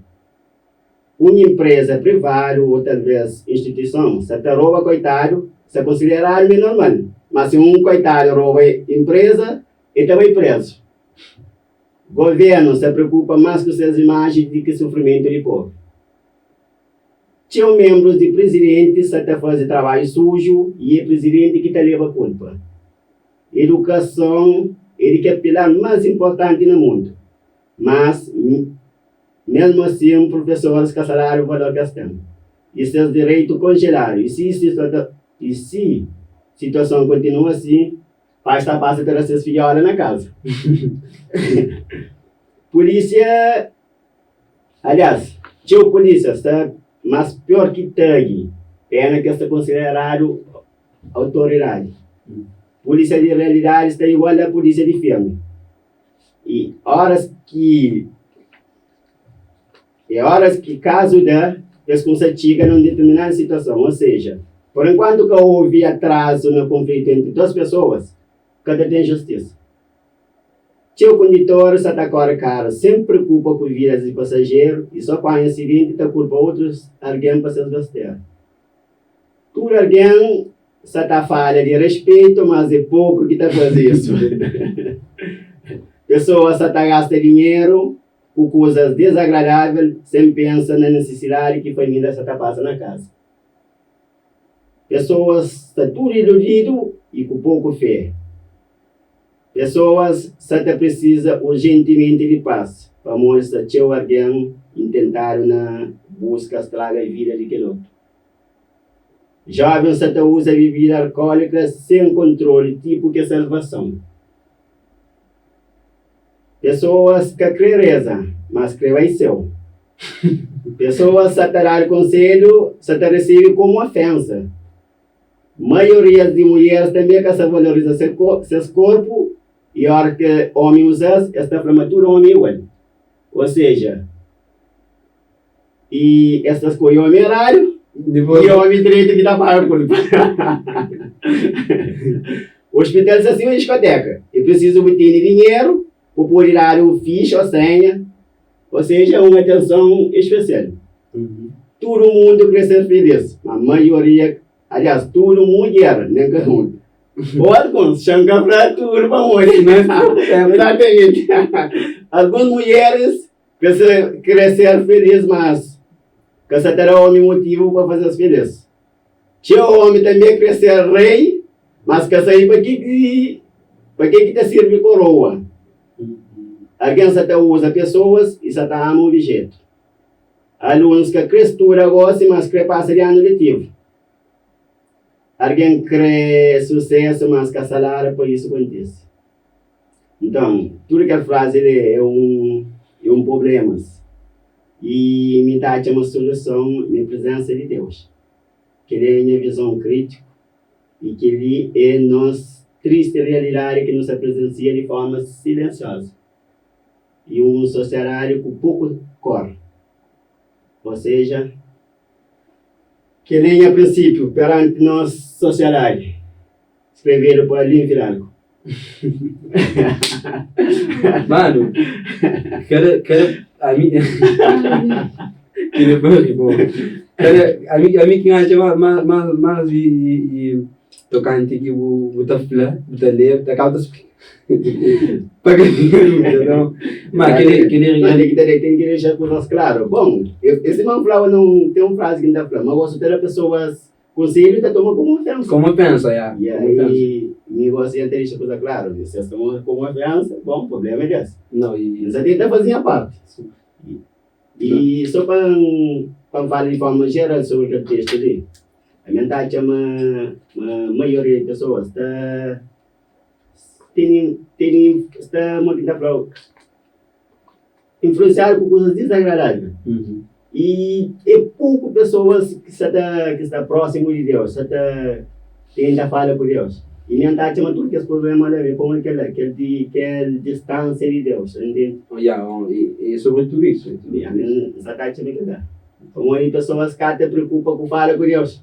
Speaker 1: Un inpreza privadu o talves instituison sa ta roba koitadu sta konsideradu mi normal, ma si un koitadu roba inpreza e ta bai prezu. Governu sta preokupa más ku ses imaji di ki sufrimentu di povu. Txeu menbrus di prizidenti sta ta faze trabadju suju i é prizidenti ki ta leba kulpa. Edukason é di kel pilar más inportanti na mundu, mas mesmu asin prufesoris ka sta dadu valor ki es ten i ses direitu konjeladu. I si situason kontinua asi, Pais ta pasa ta da ses fidjóla na kaza. Pulísia, aliás, txeu pulísia sta más piór ki tagi, péna ki es ta konsideradu autoridadi. Pulísia di realidadi sta igual a pulísia di filmi. I óras ki É óras ki kazu da, es kumsa txiga na un determinadu situason. Ô seja, por enkuantu ka ovi atrazu na konflitu entri dos pesoas, ka ta ten justisa. Txeu konditoris sa ta kóre karu sen preokupa ku vidas di pasajeru i sô panha asidenti ta kulpa otus algen pa ses bestera. Tudu algen sa ta falha di respetu, mas é poku ki ta faze isu. Pesoas sa ta gasta dinheru ku kuzas dezagradável sen pensa na nisisidadi ki família sta ta pasa na kaza. Pesoas sta tudu iludidu i ku poku fé. Pesoas sta ta prisiza urjentimenti di pas pamodi sta txeu algen intentadu na buska straga vida di kel otu. Jovens sta ta uza bibida alkólika sen kontroli tipu ki é salvason. Pesoas ka kre reza, mas kre bai séu. Pesoas sa ta dadu konselhu, sa ta resebe komu ofénsa. Maiorias di mulheris tanbê ka sa valoriza ses korpu i óras ki ómi uza-s, es ta fla ma tudu ómi é igual. Ô seja, i es ta skodje ómi eradu i ómi dretu ki ta paga kulpa. Ospital sta sima diskoteka, é prisizu bu tene dinheru pa pode dadu fixa ô senha, ô seja, un atenson espesial. Tudu mundu kre ser filis, ma maioria, aliás, tudu mudjer, nen ka un, ô alguns, xa-m ka fla tudu pamodi, exatamenti, alguns mudjeris kre ser filis, mas ka sa ta da omi motivu pa faze-s filis. Txeu ómi tanbê krê ser rei, mas ka sabe pa ki ki pa ke ki ta sirbi koroa. Algen sa ta uza pesoas i sa ta ama obijétu. Alunus ka krê studa gósi, mas krê pasa di anu letivu. Algen krê susésu, mas ka saláriu pa isu kontise. Nton, tudu kel frazi li é un é un prublémas. I mi ta atxa ma soluson na prezénsa di Deus. Kel-li é nha vizon krítiku i kel-li é nos tristi realidadi ki nu sta prezensia di forma silensiozu i un sosiadadi ku poku kor. Ô seja, kel-li é nha prinsípiu peranti nos sosiadadi. Skrevedu pa Aline Fidalgo.
Speaker 3: Mano, kada, kada, ami, kile bari bo. Kada, ami, ami ki n'atxa ma, ma, ma, mas i, i, i tokanti ki bu, bu ta fla, bu ta lê, bu ta kaba ta splika. Pa ka fika dúvida, não. Ma kile, kile
Speaker 1: Mas tem que ter, tem que deixar coisas claras. Bom, eu, esse man falava, não, tem uma frase que não dá pra, mas gosto de ter pessoas Konselhu ta toma komu ofénsa.
Speaker 3: Komu ofénsa, ya.
Speaker 1: E aí, mi gosi N ta dexa kuza klaru, si es toma komu ofénsa, bon, problema é des.
Speaker 3: Nau, e.
Speaker 1: N sa tenta faze nha parti. E so pa N. pa N fala di forma jeral sobri kel testu li, ami N ta atxa ma ma maioria di pesoas ta tene tene sta mo ki N ta fla-u influensiadu ku kuzas dizagradável. I é poku pesoas ki sta ta ki sta prósimu di Deus, sta ta tenta fala ku Deus. I mi N ta atxa ma tudu kes prubléma la ben pamodi kel-la, kel di kel distánsia di Deus, ta ntende?
Speaker 3: Ya, é sobretudu isu.
Speaker 1: Ya, mi N sta ta atxa ma é kel-la. Pamodi pesoas ka ta preokupa ku fala ku Deus.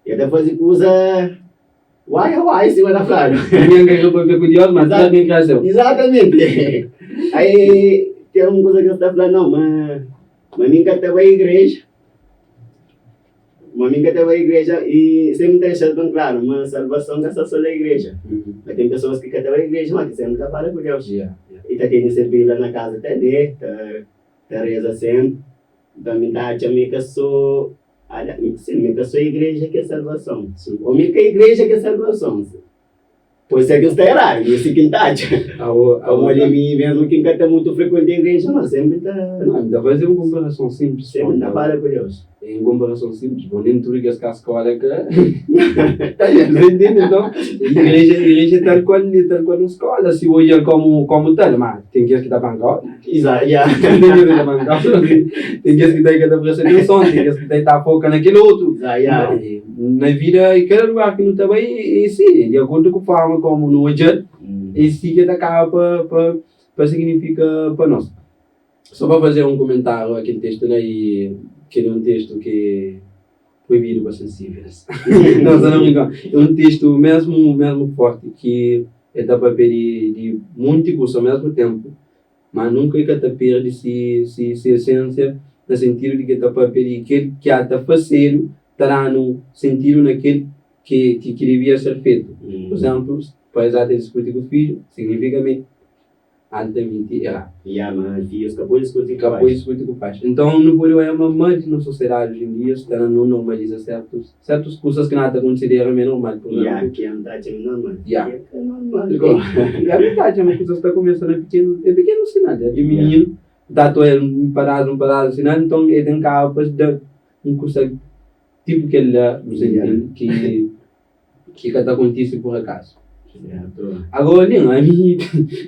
Speaker 1: El ta faze kuza uai uai, sima ta fladu.
Speaker 3: Ningen ka krê papia ku Deus, ma Deus ben krê seu.
Speaker 1: Izatamenti. Aí ten un kuza ki es ta fla, não, ma ma mi N ka ta bai igreja, ma mi N ka ta bai igreja i senpri N ta dexa-s ben klaru ma salvason ka sta so na igreja. Ma ten pesoas ki ka ta bai igreja, ma ki senpri ta fala ku Deus. I ta tene se Bíblia na kaza ta lé, ta reza senpri. Nton mi ta atxa ma i ka so Ala, sin, mi ka so igreja ki é salvason. Ô mi ka igreja ki é salvason. Pode ser ki N sta eradu, mi si ki N ta atxa. Pamodi mi mesmu ki N ka ta mutu frekuenta igreja, ma senpri N ta.
Speaker 3: Não, N ta faze un konparason sinplis.
Speaker 1: Senpri N ta fala ku Deus.
Speaker 3: É un konparason sinplis. Bon, nen tudu kes ka skola ka. Você entende? Então, igreja, igreja é tal qual, é tal qual un skola. Si bu odja-l komu, komu tal, ma ten kes ki ta panka ota.
Speaker 1: Exato, yeah.
Speaker 3: Ten kes ki ta panka ota, ten kes ki ta ka ta presta atenson, ten kes ki ta ta foka na kel otu.
Speaker 1: Exato, yeah.
Speaker 3: Na vida, e kada lugar ki nu ta bai, é si, di akordu ku forma komu nu odja-l, é si ki ta kaba pa, pa, pa signifika pa nos. Só pa faze un kumentáriu a kel testu la, i kel é un testu ki proibidu pa sensíveis. Não, só na brinka. É un testu mesmu, mesmu forti ki el ta papia di, di munti kusa ao mesmu tempu, ma nunka el ka ta perdi si, si, si esensia na sentidu di ki el ta papia di kel ki a ta fasedu ta danu sentidu na kel ki, ki, ki devia ser fetu. Pur izemplu, pais a ta diskuti ku fidju, signifika ma altamenti eradu.
Speaker 1: Ya, ma fidjus ka pode diskuti ku
Speaker 3: Ka pode
Speaker 1: pais.
Speaker 3: diskuti ku pais. Nton, nu pode oja ma ma di nos sosiedadi oji en dia sta na nu normaliza sertus sertus kusas ki nu ata konsidera ma é normal. Pur
Speaker 1: Ya,
Speaker 3: izemplu,
Speaker 1: ki N ta atxa ma é normal.
Speaker 3: Ya.
Speaker 1: Ki é ka normal go.
Speaker 3: Ya, mi ta atxa ma kusas ta kumesa na pikenu, é pikenu sinal. Ya, di
Speaker 1: Ya.
Speaker 3: mininu ta ta oja un padas un padas di sinal, nton el ten kaba pa da un kusa tipu kel la, bu sa
Speaker 1: Ya.
Speaker 3: ntende, ki ki ka ta kontise pur akazu.
Speaker 1: Certo.
Speaker 3: Agora li, ami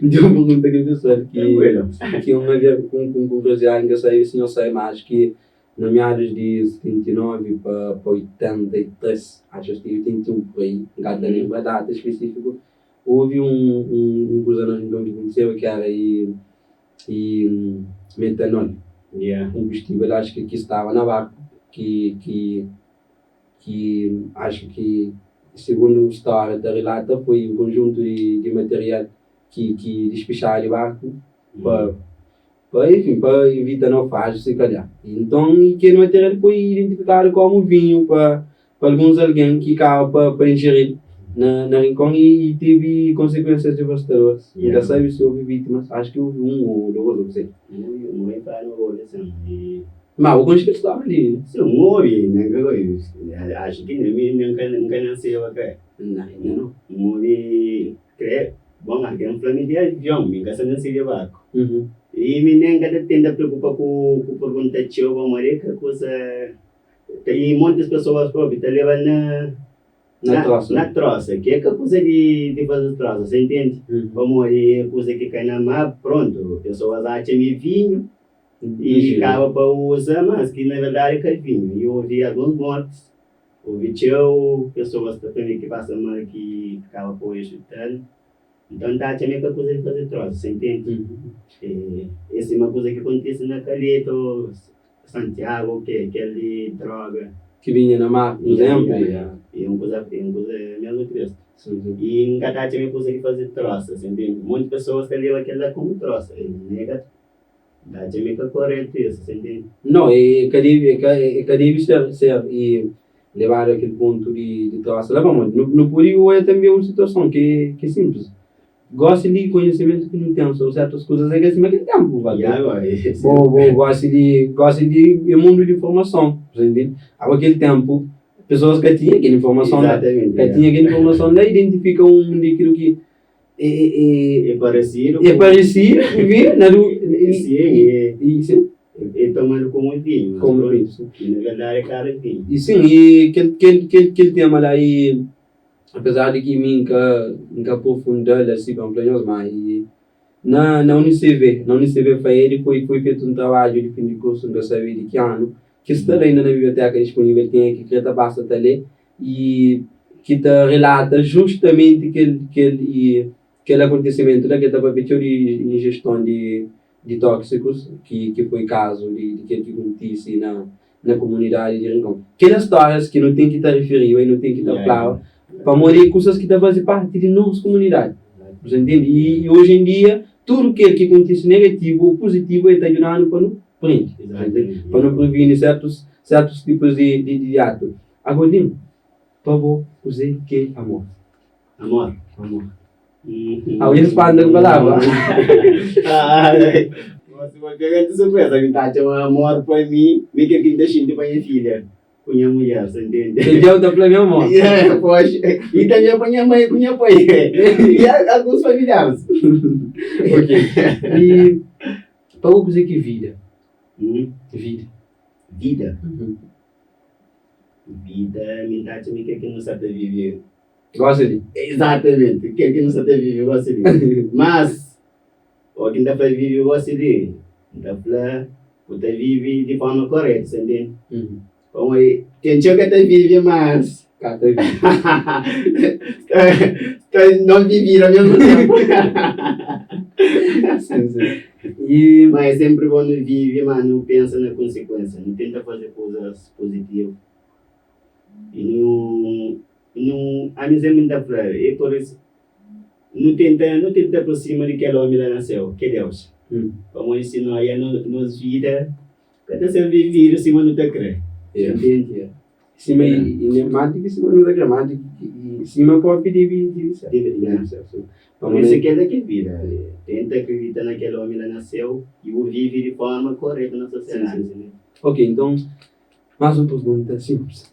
Speaker 3: N ten un pergunta ki pessoal ki
Speaker 1: Tranquilo.
Speaker 3: ki un aver ku ku kuriosidadi N ka sabe si nhos sabe ma acho ki na meados di 79 pa pa 83 acho ki 81 por aí N ka ta lembra data específico houve un un un kuza na rigion ki kontiseba ki era i i metanol
Speaker 1: Yeah.
Speaker 3: kombustível acho ki ki staba na barku ki ki ki acho ki segundo stória ta rilata foi un konjuntu di di material ki ki dispixadu di barku pa pa enfin pa ivita naufrágiu si kalhar. Nton i kel material foi identifikadu komu vinhu pa pa alguns algen ki kaba pa pa injeril na na rinkon i tevi konsekuensias devastadoris. N ka sabe si houve vítimas, acho ki houve un ou dos ou sei. Ma bu konxe kel stória li?
Speaker 1: Si, N obi, nen ka obi. Axu ki nen mi nen ka N ka naseba ka.
Speaker 3: Nau, inda nau.
Speaker 1: N obi, kre, bon, algen fla mi di avion, mi N ka sa nen si di barku. I mi nen ka ta tenta preokupa ku ku pergunta txeu pamodi é ka kusa, i montis pesoas propi ta leba na.
Speaker 3: Na trosa.
Speaker 1: Na trosa, ki é ka kuza di di faze trosa, sa intende? Pamodi é kuza ki kai na mar, prontu, pesoas atxa mi vinhu i kaba pa uza, mas ki na verdadi é ka vinhu. I ovi alguns mortis, ovi txeu pesoas ta fla mi ki pasa mal ki kaba pa oi ospital. Nton N ta atxa ma é ka kuza di faze trosa, sa intende? É sima kuza ki kontise na Calheta ô Santiago, ke kel di droga.
Speaker 3: Ki binha na mar, pur izénplu.
Speaker 1: É un kuza, é un kuza mesmu tristi. I N ka ta atxa ma é kuza di faze trosa, sa intende? Monti pesoas ta leba kel la komu trosa, e N ka ta atxa ma é ka koretu isu, sa intende?
Speaker 3: Nau, e ka debe, e ka, e ka debe ser, ser e lebadu a kel pontu di, di trosa la, pamodi nu, nu pode odja tanbe un situason ki, ki é sinplis. Gosi di konhisimentu ki nu ten sobri sertus kuzas é ka sima kel tenpu, ba
Speaker 1: Ya agora, esse
Speaker 3: Bo, bo gosi di, gosi di é mundu di informason, bu ntende? Aba kel tenpu pesoas ka tinha kel informason la,
Speaker 1: Exatamente,
Speaker 3: ka
Speaker 1: ya.
Speaker 3: tinha kel informason la, identifika un di kilu ki é é
Speaker 1: É paresidu
Speaker 3: é
Speaker 1: ku
Speaker 3: paresidu, vi na du
Speaker 1: Sim,
Speaker 3: i, i, sim.
Speaker 1: É tomadu komu vinhu, mas
Speaker 3: Komu vinhu, sim.
Speaker 1: E na verdadi é ka éra vinhu.
Speaker 3: E sim, e kel kel kel kel tema la e apesar di ki mi N ka N ka aprofunda-l asi pa N fla nhos ma e na na UNICV, na UNICV FAED foi foi fetu un trabadju di fin di kursu N ka sabe di ki anu ki sta la inda na biblioteka dispunivel kenha ki kre ta pasa ta le i ki ta relata justamenti kel kel i kel akontesimentu la ki el ta papia txeu di injeston di di tóksikus ki ki foi kazu di di kel ki kontise na na komunidadi di Rincon. Kel stórias ki nu ten ki ta rifiriba i nu ten ki ta flaba pamodi é kusas ki ta faze parti di nos komunidadi. Bu sa ntende? I i oji en dia tudu kel ki kontise negativu ô puzitivu el ta djuda-nu pa nu prende, pa nu privini sertus sertus tipus di di di atu. Agodi, pa bo kuzê ki é amor?
Speaker 1: Amor.
Speaker 3: Amor. Ah, eu espanta com palavra.
Speaker 1: Ah, você vai pegar de surpresa, me tá chama amor para mim, me que quem tá xinte para minha filha, com minha mulher, você entende?
Speaker 3: Entendeu? Tá falando meu amor.
Speaker 1: Yeah, pois. E também para minha mãe, com minha pai. E alguns familiares.
Speaker 3: Ok. E para o que é vida?
Speaker 1: Hum?
Speaker 3: Vida.
Speaker 1: Vida.
Speaker 3: Uhum.
Speaker 1: Vida, me tá chama que quem não sabe viver.
Speaker 3: Gosta di?
Speaker 1: Exatamente, kel ki nu sa ta vive gosi li. Mas, o ki N ta fla vive gosi li, N ta fla bu ta vive di forma koretu, sa ntende? Pamodi ten txeu ka ta vive, mas
Speaker 3: Ka ta vive.
Speaker 1: sta non vividu ao mesmu tenpu.
Speaker 3: Sim, sim. E
Speaker 1: Mas é sempri bon nu vive, mas nu pensa na konsekuensia, nu tenta faze kuzas puzitivu i nu Nu, ami sempri N ta fla, e por is, nu tenta, nu tenta aprosima di kel omi la na seu, ki é Deus. Pamodi si no oia no, nos vida ka ta ser vividu sima nu ta kre. Entende?
Speaker 3: Sima i, i más di ki sima nu ta kre, más di ki sima propi debi, debi ser.
Speaker 1: Debi, yeah.
Speaker 3: Debi ser, sim.
Speaker 1: Por isu kel la ki é vida. Tenta akredita na kel omi la na seu i bu vivi di forma koretu na sosiedadi.
Speaker 3: Sim, sim. Ok, nton, Más un pergunta sinplis.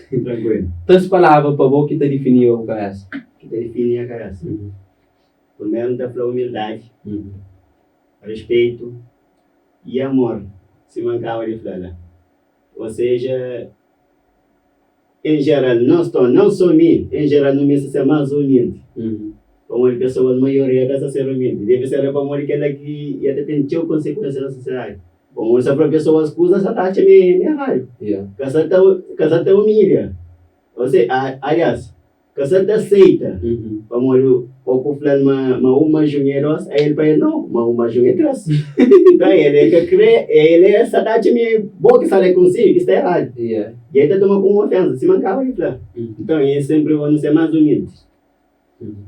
Speaker 1: Trankuilu.
Speaker 3: 3 palavra pa bo ki ta difiniba bu kabésa.
Speaker 1: Ki ta difini nha kabésa? Primeru N ta fla umildadi, rispeitu i amor, sima N kaba di fla la. Ô seja, en jeral, nos ton, non sô mi, en jeral nu meste ser más umildi. Pamodi pesoas, maioria ka sta ser umildi. Debe ser pamodi kel-la ki dja ta ten txeu konsekuensia na sosiedadi. Pamodi sa fla pesoas kuza sa ta atxa ma é eradu. Ka sa ta ka sa ta umilha. Ô se, aliás, ka sa ta seita. Pamodi ô ku fla-l ma ma un más un é dôs, a el pa el nau, ma un más un é três. Nton el é ka krê, el é sa ta atxa ma é bo ki sta la konsigi ki sta eradu. I el ta toma komu ofénsa, sima N kaba di fla. Nton é sénpri bon nu ser más umildi.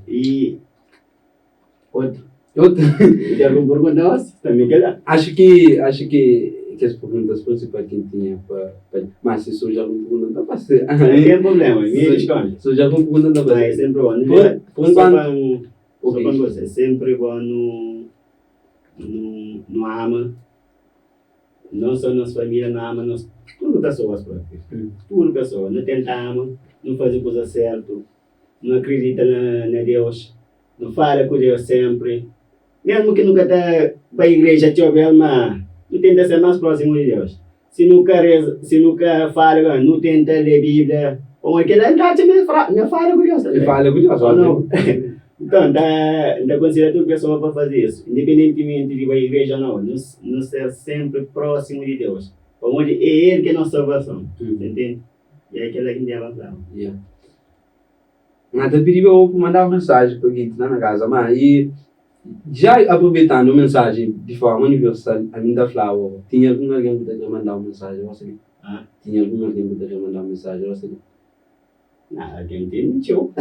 Speaker 1: E outro.
Speaker 3: Outro.
Speaker 1: Tem algum pergunta mas? Também que dá.
Speaker 3: Acho que acho que que as perguntas principais que tinha para pa, mas se surge alguma pergunta não tá fácil.
Speaker 1: Não tem problema, me responde.
Speaker 3: Surge alguma pergunta não tá
Speaker 1: fácil. É sempre bom.
Speaker 3: Por, por enquanto.
Speaker 1: Só para você, é sempre bom no, no, no ama, não só nossa família, no ama, nós, tudo pessoas próprias. Tudo pessoa. Não tenta ama, não fazer coisa certo. Nu akridita na Deus, nu fala ku Deus sénpri, mésmu ki nu ka ta bai igreja txeu bês, má nu tenta ser más prósimu di Deus. Si nu ka reza, si nu ka fala ku el, nu tenta lé Bíblia, pamodi kel-la N ta atxa ma é fala ku Deus tanbê.
Speaker 3: É fala ku Deus,
Speaker 1: Ô nau? Nton, N ta N ta konsedja tudu pesoa pa faze isu, indipendentimenti di bai igreja ô nau, nu ser sénpri prósimu di Deus, pamodi é El ki é nos salvason, ta ntende? E é kel-la ki N deba fla-bu.
Speaker 3: Yeah. N ta pidiba bo pa mandaba mensaji pa gentis la na kaza, ma i ja aproveitando mensaji di forma universal, ami N ta fla-bu, tinha algun algen ku ta kre manda-bu mensaji gosi li?
Speaker 1: Ah.
Speaker 3: Tinha algun algen ku ta kre manda-bu mensaji gosi li?
Speaker 1: Na, algen tene txeu.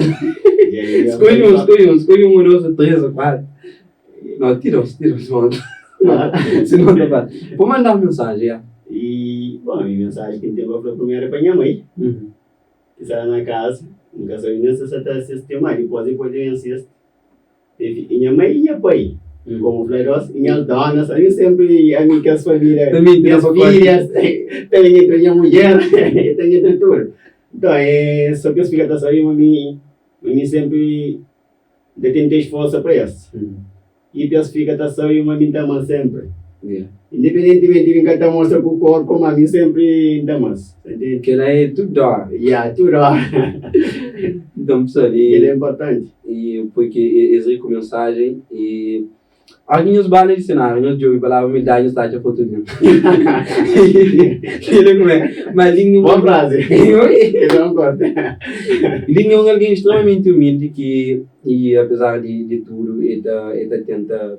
Speaker 3: Skodje un, skodje un, skodje un, dos, três, o kuatru. No, tira os, tira os mon. Si no ta fala. Bo manda-m mensaji, ya.
Speaker 1: I, bon, mi mensaji ki N ten pa fla primeru é pa nha mai, ki sta la na kaza. N ka sabe nen si el sa ta sisti, má dipôs el pode ben sisti. I nha mai i nha pai, komu fla dos, i nhas dónas, ami sénpri, ami kes família, nhas filhas, ta ben entra nha mudjer, ta ben entra tudu. Nton, é sô pa es fika ta sabe ma mi, ma mi sénpri N ta tenta sforsa pa es. I pa es fika ta sabe ma mi N ta ama-s sénpri.
Speaker 3: Yeah.
Speaker 1: Independentimenti di N ka ta mostra ku korpu, ma mi sempri N ta ama-s. Sa ntende?
Speaker 3: Kel-la é tudu óra.
Speaker 1: Yeah, tudu óra.
Speaker 3: Nton, pessoal, e.
Speaker 1: Kel-la é inportanti.
Speaker 3: E poi ki es ri ku mensajen e Óras ki nhos ba na disionáriu, nhos djobe palavra umildadi, nhos ta atxa fotu di mi. Kel-la ku é. Ma li
Speaker 1: Bon frazi. Kel-la un korte.
Speaker 3: Li é un algen stremamenti umildi ki, i apezar di di tudu, e ta e ta tenta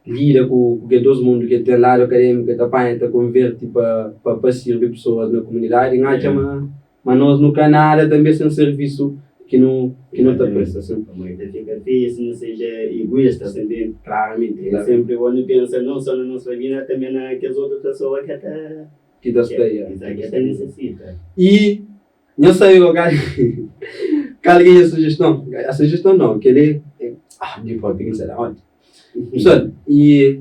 Speaker 3: lida ku ku kel dos mundu ki el ten, ladu akadémiku el ta panha, el ta konverti pa pa pa sirbi pesoas na kumunidadi. N atxa ma ma nos nu ka nada tanbe sen sirvisu ki nu ki nu ta presta. Sin.
Speaker 1: Pamodi ta fika feia si nu seja iguista, sa ntende?
Speaker 3: Klaramenti,
Speaker 1: É senpri bon nu pensa non so na nos família, tanbe na kes otu pesoa ki ta
Speaker 3: Ki ta sta, ya.
Speaker 1: Ki ta nisisita.
Speaker 3: I Nhos sabe kal kal kal ki é nha sujeston? A sujeston nau, kel-li é ah di própi ki N sai la onti. Pessoal, i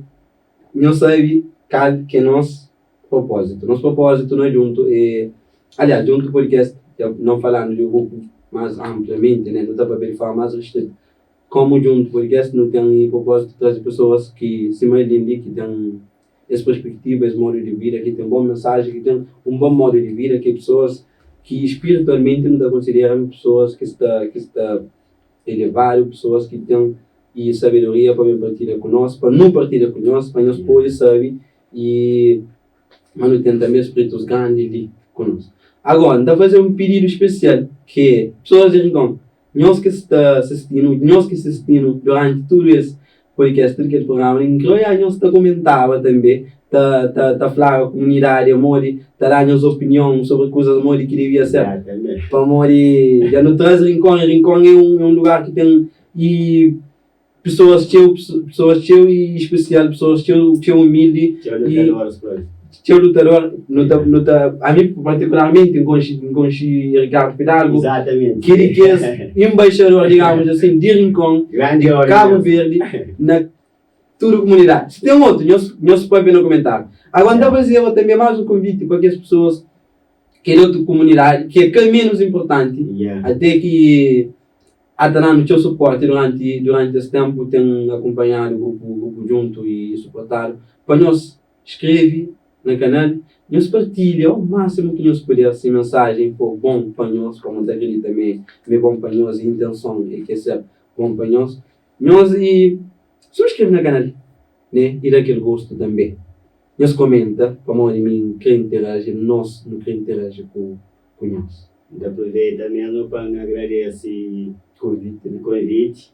Speaker 3: nhos sabe kal ki é nos propózitu? Nos propózitu na Djuntu é, aliás, Djuntu Podcast, não falando di grupu más ampliamenti, né, nu ta papia di forma más restrita. Komu Djuntu Podcast, nu ten propózitu di traze pesoas ki sima Elin li, ki ten es perspektiva, es modu di vida, ki ten bon mensaji, ki ten un bon modu di vida, ki é pesoas ki spiritualmenti nu ta konsidera pesoas ki sta ki sta elevadu, pesoas ki ten i sabedoria pa ben partilha ku nos, pa nu partilha ku nhos, pa nhos pode sabe i ma nu ten tanbe spritus grandi li ku nos. Agora, N ta faze un pididu spesial ki é pesoas di Rincon, Nhos ki sta sistinu, nhos ki sistinu duranti tudu es podcast, tudu kel prugrama li, N kre oiá nhos ta kumentaba tanbe, ta ta ta flaba kumunidadi amodi, ta da nhos opinion sobri kuzas modi ki devia ser. Pamodi dja nu traze Rincon, i Rincon é un é un lugar ki ten i pesoas txeu, pesoas txeu i spesial, pesoas txeu txeu umildi i txeu lutador. Nu ta nu ta ami partikularmenti N konxe N konxe Ricardo Fidalgo, ki di kes embaixador, digamos asin, di Rincon, di Cabo Verde na tudu kumunidadi. Si ten otu, nhos nhos papia na kumentariu. Agora N ta fazeba tanbe mas un konviti pa kes pesoas ki é di otu kumunidadi, ki é ka menus inportanti, ate ki A ta da-nu txeu suporti duranti duranti es tenpu, ten akunpanhadu grupu grupu djuntu i suportadu. Pa nhos skrebe na kanal, nhos partilha o másimu ki nhos puder si mensajen for bon pa nhos, pamodi N ta akredita ma é ma é bon pa nhos i intenson é ke ser bon pa nhos. Nhos i subskrebe na kanal ne i da kel gostu tanbe. Nhos komenta pamodi mi N kre interaji nos nu kre interaji ku ku nhos.
Speaker 1: N ta aproveita mesmu pa N agradese
Speaker 3: Konviti, né?
Speaker 1: konviti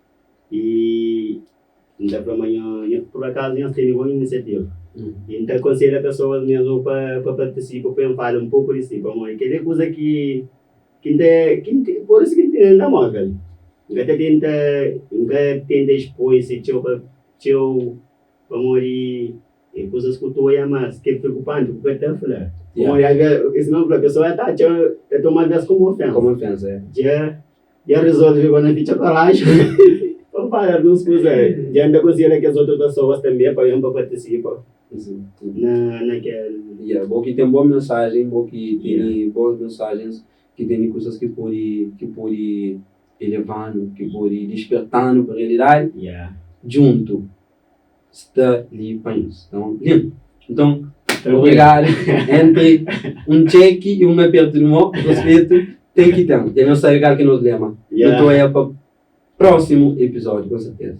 Speaker 1: i N ta fla ma nho, nho, pur akazu nhos tene bon inisiativa. I N ta konselha pesoas mesmu pa pa partisipa, pa N fala un poku di si, pamodi kel-li é kuza ki ki N ta ki N pur isu ki N tene na móvel. N ka ta tenta N ka tenta expoi si txeu pa txeu pamodi É kuzas ku ta oia mas ki é preokupanti ku ka ta fla. Pamodi alves, es mesmu fla, pesoa ta atxa, ta toma alves komu ofensa.
Speaker 3: Komu ofensa, é.
Speaker 1: Dja, dja rezolve pa na fitxa koraji pa fala alguns kuza. Dja N ta konselha kes otu pesoas tanbe pa ben pa partisipa na, na kel.
Speaker 3: Yeah, bo ki ten bon mensajen, bo ki tene bons mensajens, ki tene kuzas ki pode, ki pode eleva-nu, ki pode disperta-nu pa realidadi,
Speaker 1: Yeah.
Speaker 3: djuntu. sta li pa nhos. Então, lindo. Então, obrigado. Entre um cheque e um aperto de mão, respeito, tem que ter. E nós sabe qual que nos lema.
Speaker 1: Yeah.
Speaker 3: Então é para próximo episódio, com certeza.